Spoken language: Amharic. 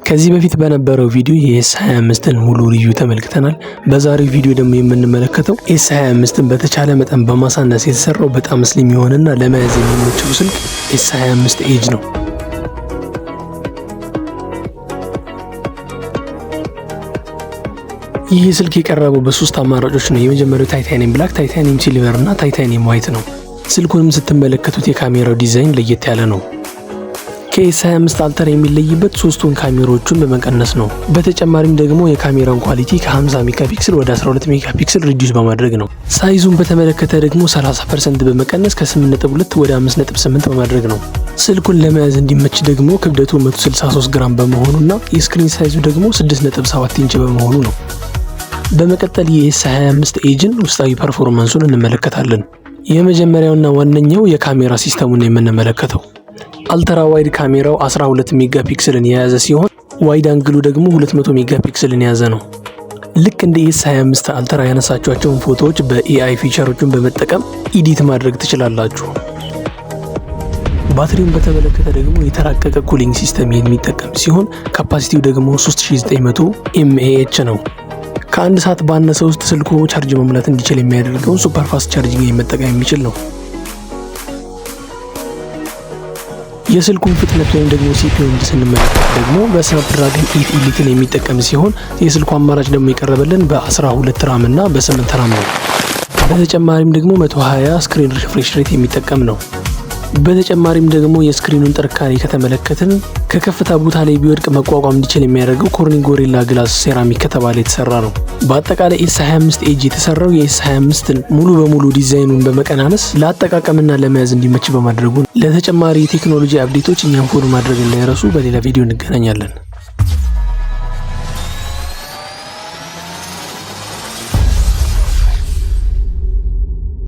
ከዚህ በፊት በነበረው ቪዲዮ የ S 25ን ሙሉ review ተመልክተናል። በዛሬው ቪዲዮ ደግሞ የምንመለከተው S 25ን በተቻለ መጠን በማሳነስ የተሰራው በጣም slim የሆነና ለመያዝ የሚመቸው ስልክ S 25 Edge ነው። ይህ ስልክ የቀረበው በሶስት አማራጮች ነው። የመጀመሪያው titanium black፣ titanium silver እና titanium white ነው። ስልኩንም ስትመለከቱት የካሜራው ዲዛይን ለየት ያለ ነው። ከ S 25 Ultra የሚለይበት ሶስቱን ካሜራዎቹን በመቀነስ ነው። በተጨማሪም ደግሞ የካሜራውን quality ከ50 megapixel ወደ 12 megapixel reduce በማድረግ ነው። Size ኡን በተመለከተ ደግሞ 30% በመቀነስ ከ8.2 ወደ 5.8 በማድረግ ነው። ስልኩን ለመያዝ እንዲመች ደግሞ ክብደቱ 163 ግራም በመሆኑና የ screen size ኡ ደግሞ 6.7 ኢንች በመሆኑ ነው። በመቀጠል የ S 25 ኤጅን ውስጣዊ performance ኡን እንመለከታለን። የመጀመሪያውና ዋነኛው የካሜራ system ኡን የምንመለከተው ultra wide ካሜራው 12 megapixel ን የያዘ ሲሆን wide angle ኡ ደግሞ 200 megapixel ን የያዘ ነው። ልክ እንደ S 25 Ultra ያነሳችኋቸውን ፎቶዎች በ AI feature ኦችን በመጠቀም edit ማድረግ ትችላላችሁ። ባትሪውን በተመለከተ ደግሞ የተራቀቀ cooling system የሚጠቀም ሲሆን capacity ው ደግሞ 3900 mAh ነው። ከአንድ ሰዓት ባነሰ ውስጥ ስልኩ charge መሙላት እንዲችል የሚያደርገውን super fast charging መጠቀም የሚችል ነው። የስልኩን ፍጥነት ወይም ደግሞ CPU ስንመለከት ደግሞ በ Snapdragon 8 Elite ን የሚጠቀም ሲሆን የስልኩ አማራጭ ደግሞ የቀረበልን በ12 RAM እና በ8 RAM ነው። በተጨማሪም ደግሞ 120 screen refresh rate የሚጠቀም ነው። በተጨማሪም ደግሞ የ screen ኑን ጥንካሬ ከተመለከትን ከከፍታ ቦታ ላይ ቢወድቅ መቋቋም እንዲችል የሚያደርገው Corning Gorilla Glass ceramic ከተባለ የተሰራ ነው። በአጠቃላይ S 25 Edge የተሰራው የ S 25ን ሙሉ በሙሉ ዲዛይኑን በመቀናነስ ለአጠቃቀምና ለመያዝ እንዲመች በማድረጉ ነው። ለተጨማሪ የቴክኖሎጂ update ኦች እኛን follow ማድረግ እንዳይረሱ። በሌላ ቪዲዮ እንገናኛለን።